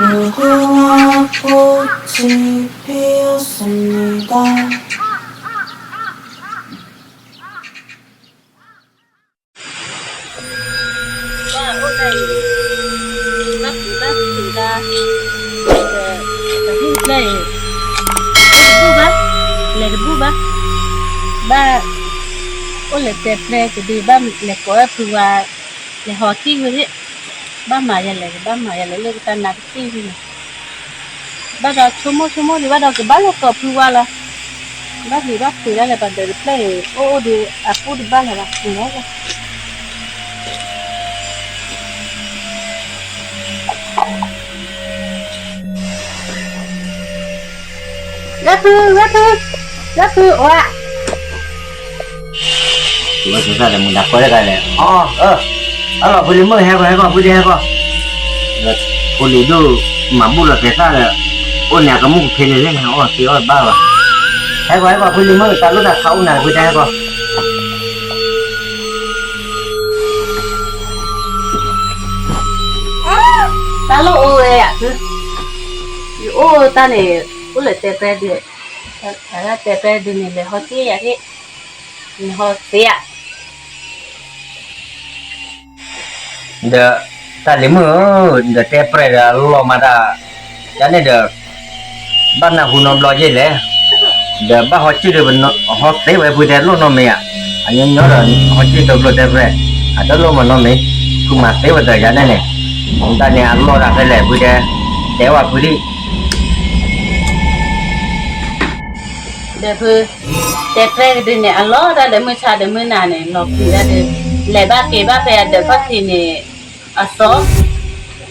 Ugula pochi pia sanida. ဘၣ်အိၣ်တၢ်အံၤ, ဘၣ်ပျံၤဘၣ်ဖုးတၢ်, ပဟံၣ်တဖျၢၣ်အံၤ, အိၣ်တဘူၣ်ဘၣ်, လဲၤတဘူၣ်ဘၣ်, ဘၣ်အိၣ်လဲၤတဲပြဲကဒု, ဘၣ်လဲၤကိးဝဲဖုဝါ, လဲၤဟီတံၢ်ဝဲဒၣ်, ဘၣ်မၤယလဲၣ်, ဘၣ်မၤယလဲၣ်လၢကတၢ်နါကသံၣ်ဝဲန့ၣ် ဘၣ်ဒီးဆိကမိၣ်ဆိကမိၣ်ဒံးဘၣ်ဒီး ကဘၣ်လဲၤကိးဖုဝါလီၤ. ဘၣ်ပျံၤဘၣ်ဖုးဒၣ်လဲာ် ပှၤဒၢးတဖျၢၣ်အံၤ အိၣ်အိၣ်ဒီးအပူၣ်တဘၣ်လၢၤဘၣ်, လၢဖု, လၢဖု, လၢဖုအိၣ်ဧါ. ဝဲသ့ၣ်သၣ်ဒီးမုၢ်နၤကွဲတဂၤလဲၣ်, အီ, အလီၤဖုလံၤမုၣ် ဟဲကီၢ် ဟဲကီၢ် ဖုဒ့ဟဲကီၢ်, ဖိလံၤဒိၣ်, မၤဘူၣ်လီၤသ့ၣ်သၣ်ဒီး, အိၣ်န့ၣ်အကမူၣ်ကဖ့န့ၣ်လၢန့ၣ် အီၣ်သ့အီၣ်ဘၣ်ဘၣ်, ဟဲကီၢ် ဟဲကီၢ် ဖုလံၤမုၣ် တၢ်လိၣ်တၢ်ခးအိၣ်နၤ ဖုဒ့ဟဲကီၢ်. တၢ်လိၣ်အိၣ်ဝဲယၤဖု, ယအိၣ်တၢ်န့ၣ်, အိၣ်လၢတဲပြဲဒု, တဲပြဲဒုန့ၣ် လဲၤဟီတ့ၢ်ယၤသ့ၣ်, နဟီသ့ဧါ. ဒီးတၢ်လံၤမုၣ်ဧၢ, ဒီးတဲပြဲဒီးအလီၢ်မၤတၢ်, ယၤန့ၣ်ဒီး, ဘၣ်နၢ်ဟူနီတဘျီယဲၢ်လဲၣ်, ဒီးဘၣ်ဟီကံၣ်ဒီး, ဟီသ့ဝဲဖုတဲလိၣ်နီတမံၤဧါ, အညီညီဒီးဟီကံၣ်တဘျီတဲပြဲ, အတလိၣ်မၤနီတမံၤ, ဖုမၤသ့ဝဲဒီးယၤန့ၣ်န့ၣ်, တၢ်န့ၣ်အလီၢ်ဒၣ်ဖဲလဲၣ်ဖုတဲ, တဲဝဲဖုဒံး ဒီးဖု, တဲပြဲကဒုန့ၣ် အလီၢ်တၢ်ဒီးမုၢ်ဆါဒီးမုၢ်နၤန့ၣ် လီၤဖုးဒၣ်ဒီး, လဲၤဘၣ်က့ၤဘၣ်ဖဲအဒၢးခီၣ်ထံးန့ၣ်, အသီ,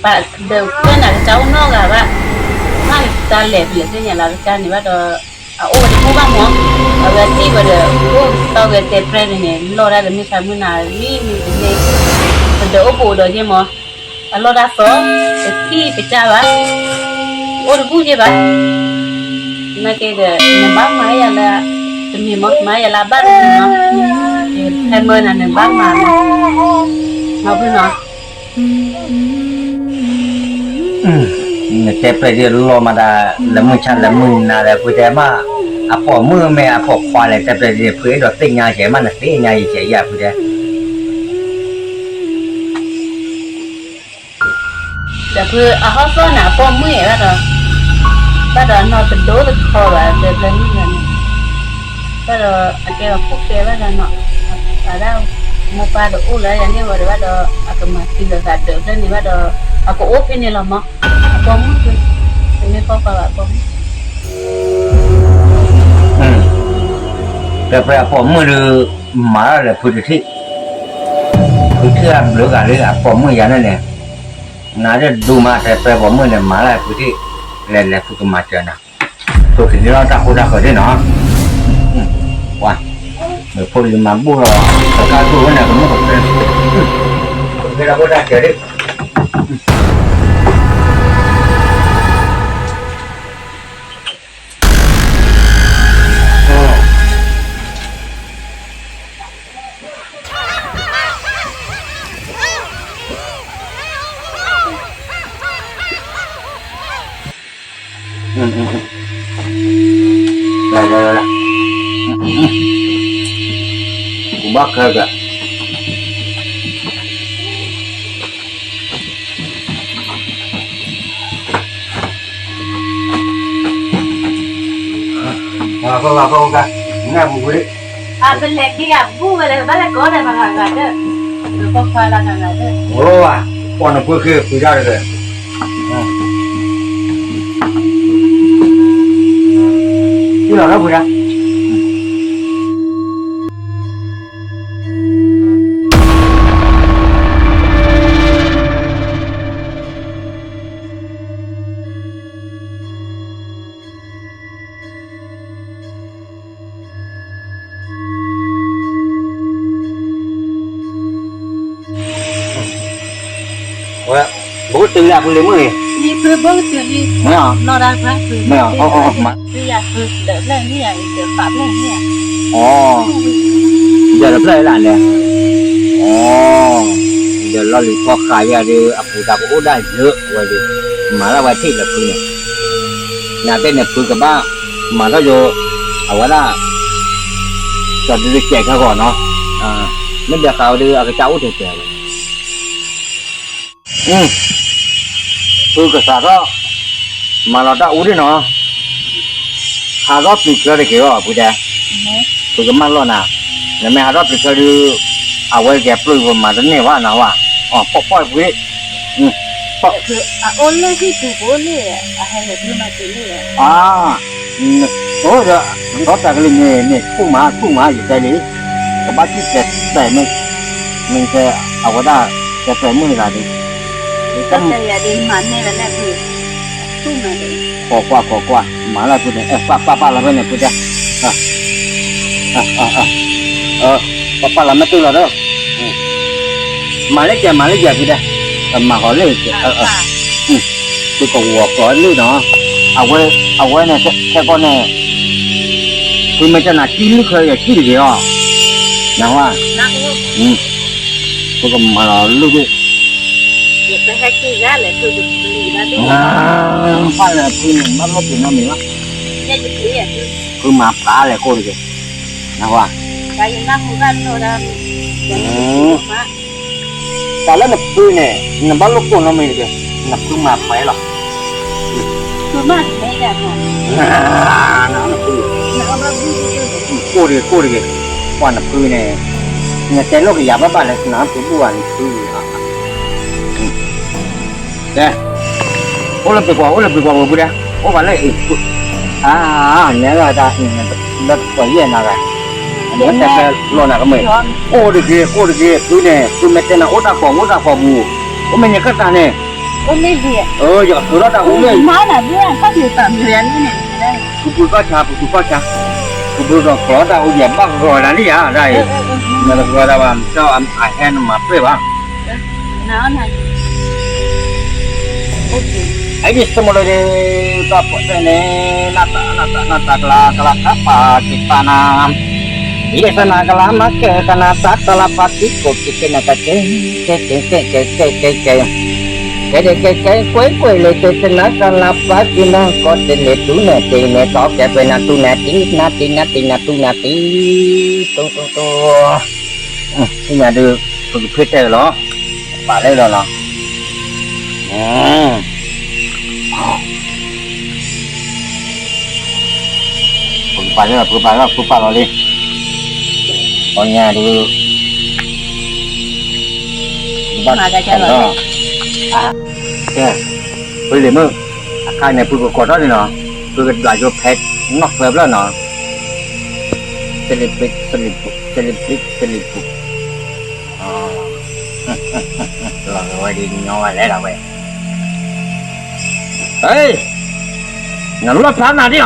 ပှၤဒၢးဖျၢၣ်နၤကစၢ်အိၣ်နီတဂၤဘၣ်, မ့ၢ်တၢ်လဲၤဖဲလဲၣ်သ့ၣ်ညါလၢကစၢ်န့ၣ်ဘၣ်ဒီး, အအိၣ်ဝဲတဘူၣ်ဘၣ်မး, အဝဲသံဝဲဒီး အိၣ်တီၢ်ဝဲတဲပြဲန့ၣ်န့ၣ် လီၢ်တၢ်ဒီးမုၢ်ဆါမုၢ်နၤလံမ့ၢ်တန့ၢ်, ပဒၢးအိၣ်ဘူးဒီးယ့ၢ်မး အလီၢ်တၢ်သီ, တထံၣ်ပစၢ်ဘၣ်, အိၣ်တဘူၣ်ယ့ၢ်ဘၣ်, နာ်က့ဒီး နဘၣ်မၤယၤလၢ, တမံၤမး မၤယၤလၢအဘၣ်တမံၤမး, ဟဲမၢနၤန့ၣ်ဘၣ်မၤ, မၤဖုနီၤ, နတဲပြဲဒ်လီၤမးဒၣ်, လၢမုၢ်ဆါလၢမုၢ်နၤဒီးဖုတဲမး, အပိာ်မုၣ်မ့ၢ်အပိာ်ခွါလဲၣ် တဲပြဲဒ်ဖုအဲၣ်ဒိးသ့ၣ်ညါယဲမး နသ့ၣ်ညါယဲယဲဖုတဲ ဒီးဖုအဟီၣ်သီၣ်န့ၣ် အပိာ်မုၣ်အဲၣ်ဘၣ်ဒီး, ဘၣ်ဒီးအနီၢ်တဒိတခီဘၣ် တဲပြဲမုၣ်ဂၤန့ၣ်, ဘၣ်ဒီးအကဲဝဲခိၣ်ကဲဘၣ်ဒီးနီၤ, အဒၣ်မိၢ်ပၢ်တအိၣ်လၢယၤန့ၢ်ဝဲဒီးဘၣ်ဒီး, အကမၤသံလၢသးဒၢးဖျၢၣ်န့ၣ်ဘၣ်ဒီး, အကအိၣ်ဖဲန့ၣ်လီၤမး, အပိာ်မုၣ်ဖု, တမ့ၢ်ပိာ်ခွါဘၣ်အပိာ်မုၣ် တဲပြဲအပိာ်မုၣ်ဒီး, မၤတၢ်လၢဖုတထံၣ်, ဖုထံၣ်အဘျုးဂၤလၢအပိာ်မုၣ်ယၤန့ၣ်န့ၣ်, နဒၣ်ဒိၣ်မးတဲပြဲပိာ်မုၣ်န့ၣ် မၤတၢ်ဖုထံၣ်, လဲၤလဲၤဖုကမၤစၢၤနၤ, တိၢ်က့ၤန့ၢ်လီၤတၢ်ဃိတၢ်ဃၢၤဒ်နီၤ, ပှၤ, မ့ၢ်ဖိလံၤမၤဘူၣ်လီၤ, တကါဒိၣ်ဝဲန့ၣ် ကမူၣ်ကဖဲ, ကဖဲတၢ်ဃိတၢ်ဃၢၤဒ် ဘၣ်ခဲက လၢပလဲၤခံဂၤဘူၣ်ဝဲလၢ ဘၣ်လဲၤကိးဒီးပှၤဂၤဂၤဒၢၣ်, ပှၤခွါလၢဂၤဂၤဒၢၣ်, အိၣ်ဝဲ, ပှၤနဖုဃ့ဖုဒၣ်တဂၤ, လီၤလီၤဖုဒၣ် ဝဲ, ဘိၣ်တုၤလၢအပူၤလံမုၢ်အံၤ, လံဖုဘိၣ်တုၤလံ, မ့ၢ်အီၤ, လီၤဒၣ်ဖု, မ့ၢ်အီၤ, အီၤ, အီၤ, မ့ၢ်, ဖုယၤဖု, ဒၢးဖျၢၣ်န့ၣ်ယၤအံၤဒၢးဖးဖျၢၣ်န့ၣ်ယၤ, အီၤ, ဒၢးတဖျၢၣ်လၢလဲၣ်, အီၤ, ဒၢးလီၢ်လံၤကီၢ်ဃာ်ယၤဒီး အပူၤတၢ်ကအိၣ်ဒၣ်ယၢၤဝဲဒီး မၤလၢဝဲထံၣ်လၢဖုန့ၣ်, နတဲန့ၣ်ဖုကဘၣ်မၤထီၣ်ယိ အဝဲဒၣ် ကၠီၤဒုးကဲးခဲဂီၤနီၤ, မ့ၢ်ဒီးဃးဝဲဒၣ်အကစၢ်အိၣ်တဲတဲဝဲ ဖုကစးထီၣ် မၤလီၤတၢ်အူဒၣ်နီၤ, ဟးထီၣ်ပျံၤချၢတက့ၢ်အီၤ ဖုတဲ, ဖုကမၢလီၤနၤ, နမ့ၢ်ဟးထီၣ်ပျံၤချၢဒုး အဝဲကဲပျိၢ်ပမၤတန့ၢ်ဘၣ်နၤဝဲ, အီၤ ဖီၣ်ဖီၣ်ဖု, အအိၣ်လၢဟံၣ်ပူၤကိးလၢ အဟဲဟဲဒုးမၤတ့ၢ်လၢ အ အိၣ်ဒီး ဒီးတၢ်ကလုၢ်န့ၣ် ဆူၣ်မး ဆူၣ်မး ယတဲလံ, ကဘၣ်စံၣ်တဲၤတဲာ်မ့ၢ် မ့ၢ်တဲ အဝဲဒၣ် တဲတဲာ်မုၢ်တဂၤဒီး ကိးကွၢ် ကိးကွၢ် မၤလၢဖုန့ၣ် ပၢ်ပၢ်ပၢ်လီၤဖဲန့ၣ် ဖုတဲ ပၢ်ပၢ်လီၤမ့ၢ်တုၤလီၤဒီး မၤလၢကဲ မၤလၢကဲဖုတဲ မၤဃီၤလၢ သုကဝီၤကီးလုၢ်နီၤ, အဝဲ အဝဲန့ၣ် ခဲကီၢ်န့ၣ် သုမ့ၢ်တဲနၤကံၣ်လုၢ်ခဲယကံၣ်တဂ့ၤအီၤ, နၢ်ဟူဧါ, သုကမၤလီၤလုၢ်ဒၣ်, ပၢ်လဲၤဖုန့ၣ် မၤလိၣ်ပ့ၤနီတမံၤဘၣ်, ဖုမၤပာ်လဲၤကိၢ်တဂ့ၤ, နၢ်ဟူဧါ တၢ်လၢနဖုန့ၣ် နဘၣ်လိၣ်ကိၢ်နီတမံၤတဂ့ၤ, နဖုမၤပှဲၤလီၤ, ကိၢ်တဂ့ၤ ကိၢ်တဂ့ၤ, ပှၤနဖုန့ၣ် နတဲလိာ်ကယၤဘၣ်ဘၣ်လဲၣ် နဖုဘူၣ်ဘၣ်နဖု တဲ, အိၣ်လၢပှ့ၤကွၢ် အိၣ်လၢပှ့ၤကွၢ်ပူၤပူၤဒဲး အိၣ်ဘၣ်လၢအံၤ, အါ နဲဒၣ် လၢပှၤယဲၢ်နၤဂၤ, နတဲဖဲလီၤနၤကမ့ၢ်, ကိၢ်တဂ့ၤ ကိၢ်တဂ့ၤ ဖုန့ၣ် ဖုမ့ၢ်တဲနၤအိၣ်တၢ်ကိး အိၣ်တၢ်ကိးပူၤ, အိၣ်မ့ၢ်ညါကတၢၢ်န့ၣ်, ယကသုးထီၣ်တၢ်အိၣ်မ့ၢ် ပူၤကီၢ်ဆါ ပူၤကီၢ်ဆါ, ပူၤကီၢ်ဆါ, ပူၤကီၢ်ဆါတၢ်အိၣ်ယဲၢ်ဘၣ်ကဂီၤဒၣ်လံယၤဒၣ်အံၤ, နတဂီၤဒၣ်ဘၣ် မ့ၢ်အဟဲနမၤပှဲၤဘၣ် အဒ်ဆိကမိၣ်လၢ တၢ်ပှၤတဲန့ၣ် နတၢ်နတၢ်နတၢ်ကလၤ ကလၤတၢ်ပာ်က့ၤပာ်နၤ, ယဲၢ်သနၢ်ကလၤမၤကဲၢ်သနၢ်တၢ်ကလၤပာ်တံၤကိးက့ၤက့ၤနကကဲ ကဲ ကဲ ကဲ ကဲ ကဲ ကဲ ကဲ ကဲ ကွဲးကွဲးလၢကဲသနၢ်ကလၤပာ်က့ၤနၤ ကီၢ်တလ့ၤတူၢ်နတ့ၢ်န့ၣ် ကီၢ်ကဲပှဲၤနၤတူၢ်နၤတံၢ် နၤတံၢ် နၤတံၢ် နၤတူၢ်နၤတံၢ် တူၢ်တူၢ်တူၢ် သ့ၣ်ညါဒုး ပကဖ့တဲလီၤ ပာ်လၢလီၤလီၤ ပကပာ်လၢလီၤ ပကပာ်လၢလီၤ ပကပာ်လီၤလံ ပီညါဒုး ဘၣ်လီၤ ကဲ ပလံၤမုၣ် အခါန့ၣ် ပကကိးထီၣ်န့ၣ်လီၤ ပကဒွးယိဖဲနီၢ်သၢဖျၢၣ်နီၤ တလံၤပလံၤပူၤ တလံၤပလံၤပူၤ လီၤဝဲဒ်ညီဝဲလဲၣ်လီၤဝဲ ဟ့ၣ် နလီၣ်ဖျါနၤဒ်အီၤ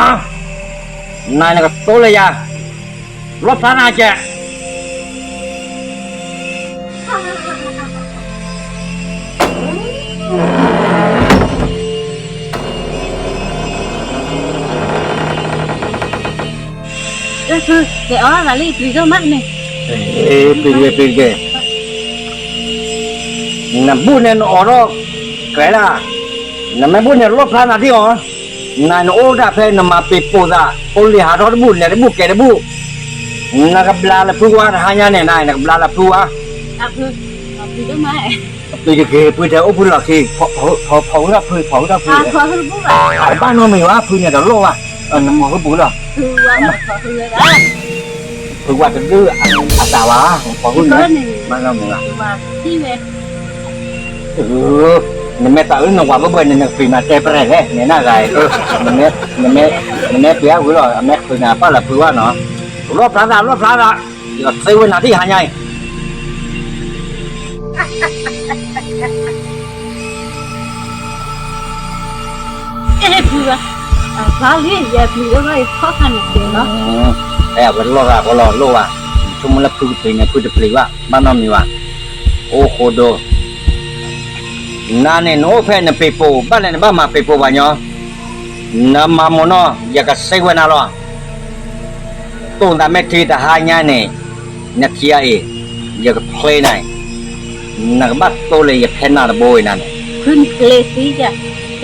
နၤနကတိၤလၢယၤ လီၣ်ဖျါနၤကဲ ဖု ကဲအီၤဂၤလံ ပျံၤဒိၣ်မးန့ၣ် ပျံၤတက့ၢ် ပျံၤတက့ၢ် နဘူၣ်န့ၣ်နအိးထီၣ် ကဲဒၣ် နမ့ၢ်ဘူၣ်န့ၣ်လီၣ်ဖျါနၤဒ်အီၤ နၤနအိၣ်ဒၣ်ဖဲနမၤပ့ၤပိာ်သး ပိာ်လံၤဟးထီၣ်တဘူၣ် လဲၤတဘူၣ်ကဲတဘူၣ် နကဘျါလၢဖုဝါတဟါညါန့ၣ် နၤနကဘျါလၢဖုဝါ ပျံၤတက့ၢ် ပှၤတဲအိၣ်ဖုလီၢ်ခံ ဖီၣ်ဟုၣ်ဖု ဖီၣ်ဟုၣ်တၢ်ဖု ဘၣ်နီတမံၤဘၣ် ဖုန့ၣ်ဒီးလိၣ်ဘၣ် နမၤဟုၣ်ပူၤလီၤ ဖုဝါတဒု အတၢ်ဘၣ် ဖီၣ်ဟုၣ်န့ၣ် ဘၣ်နီတမံၤဘၣ် နမ့ၢ်တၢ်အုၣ်နဝၤဘၣ်ဘၣ်န့ၣ် နကပျံၤမၤတဲပရဲၣ်လဲၣ် နနဂၤအံၤ နမ့ၢ်ပျံၤအဝံၤလီၤ အမ့ၢ်ဃုနၤပၢ်လၢဖုဝါနီၤ လီၣ်ဖျါသး လီၣ်ဖျါသး ယသ့ဝဲနၤဒ်ဟါညါအံၤ ဖုဝါ ဖျါလံ ယပျံၤလၢဘၣ်ယဖီၣ်ခါန့ၣ်ပျံၤလီၤ အဲ အဝဲလီၢ်ဂၤကီလီၤလိၣ်ဘၣ် ဆိကမိၣ်လၢဖုကပျံၤန့ၣ် ဖုတပျံၤဘၣ် ဘၣ်နီတမံၤဘၣ် အိၣ်ဃိဒိ နၤန့ၣ် နအိၣ်ဖဲနပ့ၤပိာ် ဘၣ်လဲၣ်နဘၣ်မၤပ့ၤပိာ်ပှၤညီ နမၤမုာ်နီၤ ယကစံးဝဲနၤလီၤ တိၢ်သးမ့ၢ်ထံတဟါညါန့ၣ် နထံအံၤ ယကဖျ့နၤအံၤ နကဘၣ်တိၢ်လၢယဖဲနၢ်တဘိအံၤနၤန့ၣ် ဖုန့ၣ်ကျဲၤသံယၤ က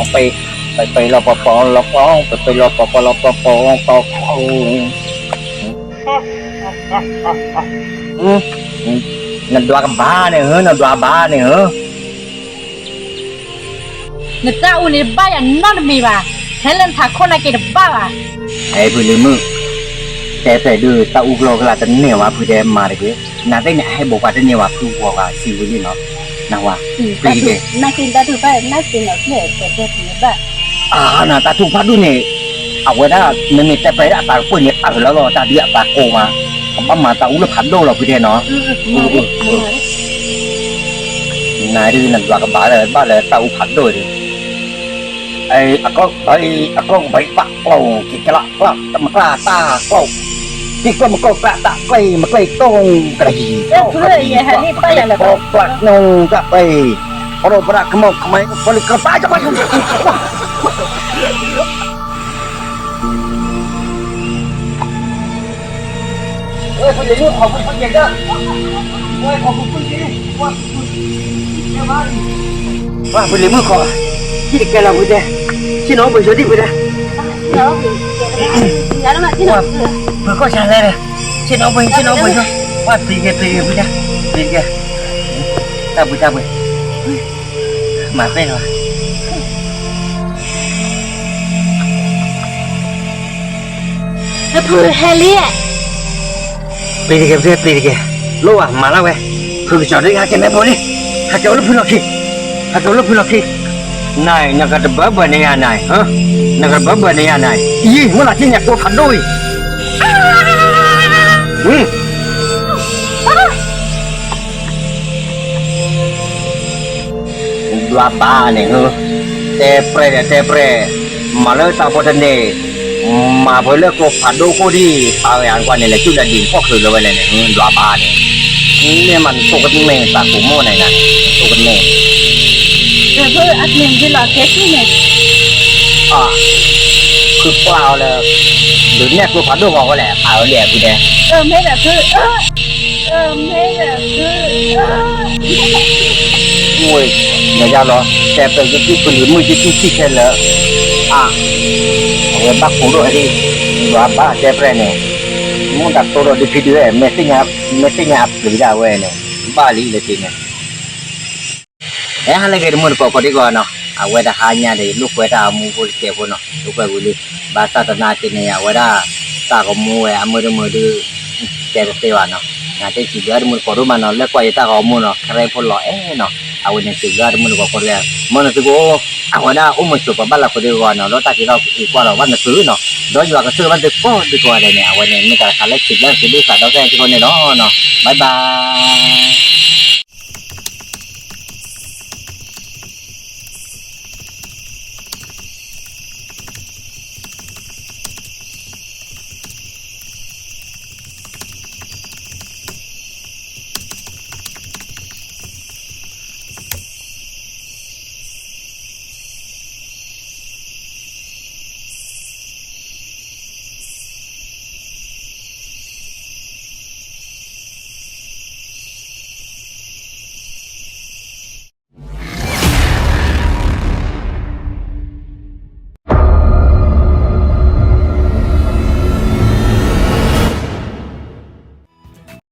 ပှၤပှၤလီၤပှီၢ်လီၤပှီၢ်လီၤပှီၢ် ပှၤပှၤလီၤပှီၢ်ပှီၢ်လီၤပှီၢ်ပှီၢ်လီၤပှီၢ်ပှီၢ် နဒွးကဘၣ်န့ၣ်ဧၢ, နဒွးဘၣ်န့ၣ်ဧၢ. နတၢ်အူန့ၣ်တဘၣ်ယၤနီတမံၤဘၣ်, ဟဲလၢနထးခိၣ်နာ်က့တဘၣ်ဘၣ်. ဟဲဖုလံၤမုၣ်, တဲဖဲဒုး တၢ်အူကျီၢ်ကျါတန့ၢ်ဝဲဖုတဲမၤတက့ၢ်, နသ့ၣ်န့ၣ် အဟဲဘိးပှၤတန့ၢ်ဝဲဖုပှၤဂၤစံးဝံၤလံနီၤ, နဝၤ, ပျံၤတက့ၢ်, အါနတၢ်ထူၣ်ဖးဒိၣ်န့ၣ်, အဝဲဒၣ် မ့မ့ၢ်တဲဖဲဒၣ်အသးကပှ့ၤန့ၣ် အၢၣ်လီၤလီၤ တၢ်ဒုးအသးကိးမး, ကဘၣ်မၤတၢ်အူလၢဖးဒိၣ်လီၤဖုတဲနီၤ, နဒုးနဒွးကဘၣ်လၢဘၣ်လၢတၢ်အူဖးဒိၣ်ဒီး အကီၢ်ကဘၣ်အံၤ အကီၢ်ကဘၣ်အံၤ ပာ်ကျီၢ် က့ၤကျးကျး တမကျၢ်တၢ်ကျီၢ်, သံကျီၢ်မကီၢ်ကျးတၢ်ကျီၢ် မကျီၢ်တီၢ် ကရၢ်ယံၤ ကီၢ်ကရၢ်ယံၤ ကီၢ်ကျီၢ်ကျီၢ် နူတၢ်ကျီၢ်, ပရိပရၢ်ကမီၤကမီၤ ပလီၢ်ကပၢ် ပှၤဖုလံၤမုၣ်ခီ, ဟံၣ်တကဲလီၤဖုတဲ, ဆ့ၣ်နီၤအိၣ်ပှဲၤယီၤဒံၣ်ဖုတဲ, ပှၤဖုကီၢ်ဆါလဲၣ်ဒီး, ဆ့ၣ်နီၤအိၣ်ပှဲၤယီၤ ဆ့ၣ်နီၤအိၣ်ပှဲၤယီၤ, ပှၤပျံၤတကဲ ပျံၤတကဲဖုတဲ, ပျံၤတကဲ, တၢ်ဘှံးတၢ်ဘှံး, မၤဃ့လီၤ, ဖုဟဲလံ ပျံၤတကဲ ပျံၤတကဲ, လိၣ်ဘၣ်မၤလၢဝဲ, ဖုကစီၤဒုဟဲက့ၤမ့ၢ်ဘိလံ, ဟဲက့ၤအိၣ်လၢဖုလီၢ်ခံ, ဟဲက့ၤအိၣ်လၢဖုလီၢ်ခံ, နၤ နကတဘၢဘၢန့ၢ်ယၤနၤ, နကတဘၢဘၢန့ၢ်ယၤနၤ, ယံၤ မ့ၢ်လီၤက့ၤညၣ်ကိဖးဒိၣ်အံၤ, ဒွးဘၣ်န့ၣ်ဧၢ, တဲပြဲၢ်ဒီးတဲပြဲၢ်, မၤလၢတၢ်ဖိတန့ၢ်, မၤဖဲလၢကျိဖးဒိၣ်ခိၣ်ဒံၣ် ပာ်ဝဲအကွၢ်န့ၣ် လဲၤဆူလဲၤဒံးဖီၣ်ချုးလၢၤဝဲလဲၣ်န့ၣ် ဒွးဘၣ်န့ၣ်, မ့ၢ်မၤနဆိကတၢၢ်တၢ်ကိးမိၢ်န့ၣ်နၤ, ဆိကတၢၢ်, ဖုအကျဲၤဒ်လီၤကဲဆူၣ်န့ၣ်, ဖုပျၢ်အီၤလၢ, ဒုးနဲၣ်ကျိဖးဒိၣ်ဂီၤဝဲလဲၣ် ပာ်ဝဲလံဖုတဲ, မ့ၢ်ဒီးဖု, မ့ၢ်ဒီးဖု, ဝဲ ယၤယၤလီၤ တဲပျဲၢ်ကသံၣ်ပလံၤမုၣ်ကသံၣ်ထံခဲလၢာ် အါ အဝဲဘၣ်ကိးဒိၣ်ဟဲဒ် ယွၤဘၣ်တဲပျဲၢ်န့ၣ် မ့ၢ်တၢ်တိၢ်ဒီးဒုဖံဒုအဲၣ် မ့ၢ်သ့ၣ်ညါအပျံၤဒၣ်ဝဲန့ၣ် ဘၣ်လံလၢတ့ၢ်န့ၣ် အဲ ဟါလၢအဂ့ၤ တမုၢ်တကိးကိးဒံကီးနီၤ, အဝဲတဟါညါဒီး လိာ်ကွဲတၢ်ဂီၤမူဖိတစဲးဖိနီၤ, လိာ်ကွဲဝံၤလံ, ဘၣ်ဆၣ်သနာ်က့န့ၣ် အဝဲဒၣ် တၢ်ဂီၤမူဝဲအမုၢ်တမုၢ်ဒုး တဲတသ့ဘၣ်နီၤ, နာ်က့စံးဘျုးတမုၢ်တကိးဒိၣ်မးနီၤ, လၢကွၢ်ယတၢ်ဂီၤမူနီၤ, ခရံာ်ဖိလီၤအဲၣ်နီၤ, အဝဲန့ၣ်စံးဘျုးတမုၢ်တကိးကိးဒံ, မ်နသုကအိၣ် အဝဲဒၣ်အိၣ်မုာ်ဆိးပၢၤဘၣ်လၢဃုာ်ဒံကီးနီၤ, ဒီးတၢ်က့ၤထီၣ်က့ၤကွၢ်လီၤဘၣ်နသုနီၤ, ဒီးယွၤကဆိၣ်ဂ့ၤဘၣ်သုကိးဒံကီးဒဲးန့ၣ်, အဝဲန့ၣ်မ့ၢ်တၢ်တခါလၢစံးဘျုးစံးဘျုးစးဒီးကဲထီၣ်စ့ၢ်ကီးန့ၣ်လီၤနီၤ, bye bye.